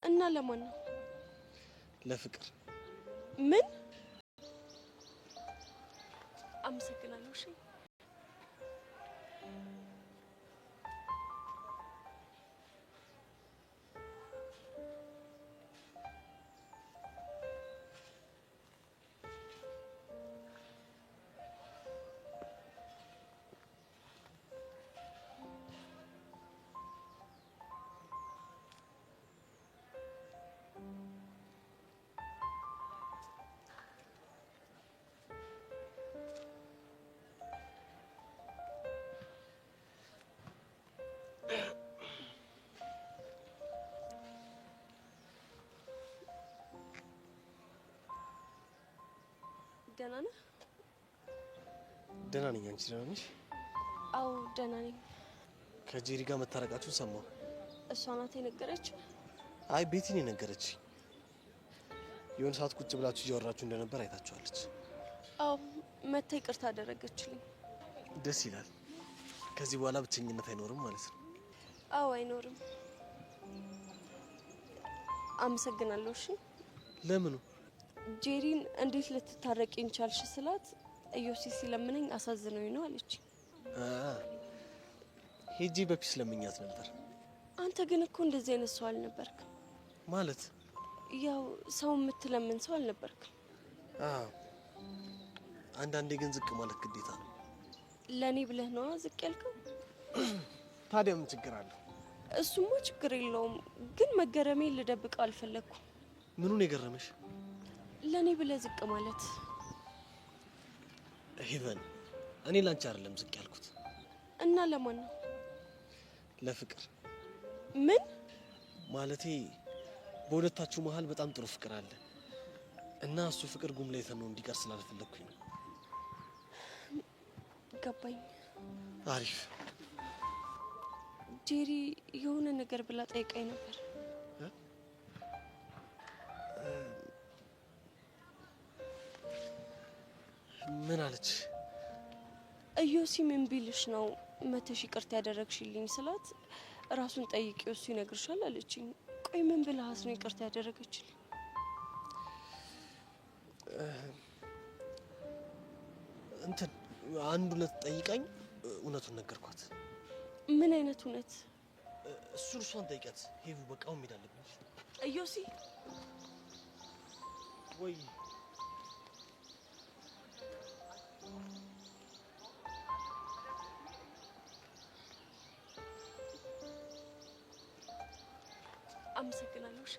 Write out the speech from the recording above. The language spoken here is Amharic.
እና ለማን ነው? ለፍቅር። ምን? አመሰግናለሁ። እሺ ደህና ነህ? ደህና ነኝ። አንቺ ደህና ነሽ? አዎ ደህና ነኝ። ከጄሪ ጋር መታረቃችሁን ሰማሁ። እሷ ናት የነገረች? አይ ቤቲ ነው የነገረች። የሆነ ሰዓት ቁጭ ብላችሁ እያወራችሁ እንደነበር አይታችኋለች። አዎ መታ ይቅርታ አደረገችልኝ። ደስ ይላል። ከዚህ በኋላ ብቸኝነት አይኖርም ማለት ነው። አዎ አይኖርም። አመሰግናለሁ። እሺ ለምኑ? ጄሪን እንዴት ልትታረቂኝ ቻልሽ ስላት ኢዮሲ ሲለምነኝ አሳዝነኝ ነው አለች። ሄጄ በ peace ለምኛት ነበር። አንተ ግን እኮ እንደዚህ አይነት ሰው አልነበርክም። ማለት ያው ሰው የምትለምን ሰው አልነበርክም። አንዳንዴ ግን ዝቅ ማለት ግዴታ ነው። ለእኔ ብለህ ነዋ ዝቅ ያልከው። ታዲያ ምን ችግር አለው? እሱማ ችግር የለውም፣ ግን መገረሜን ልደብቀው አልፈለግኩም። ምኑን የገረመሽ? ለእኔ ብለህ ዝቅ ማለት። ሄቨን፣ እኔ ላንቺ አይደለም ዝቅ ያልኩት። እና ለማን ነው? ለፍቅር። ምን ማለቴ? በሁለታችሁ መሀል በጣም ጥሩ ፍቅር አለ እና እሱ ፍቅር ጉም ላይ ተኖ እንዲቀር ስላልፈለግኩኝ ነው። ገባኝ። አሪፍ። ጄሪ የሆነ ነገር ብላ ጠይቃኝ ነበር። ምን አለች? ኢዮሲ ምን ቢልሽ ነው መተሽ ይቅርታ ያደረግሽልኝ ስላት ራሱን ጠይቂው እሱ ይነግርሻል አለችኝ። ቆይ ምን ብለሃት ነው ይቅርታ ያደረገችልኝ? እንትን አንድ እውነት ጠይቃኝ እውነቱን ነገርኳት። ምን አይነት እውነት? እሱን እሷን ጠይቂያት። ሄቡ በቃ አሁን መሄድ አለብኝ። ኢዮሲ ወይ አመሰግናለሁ። እሺ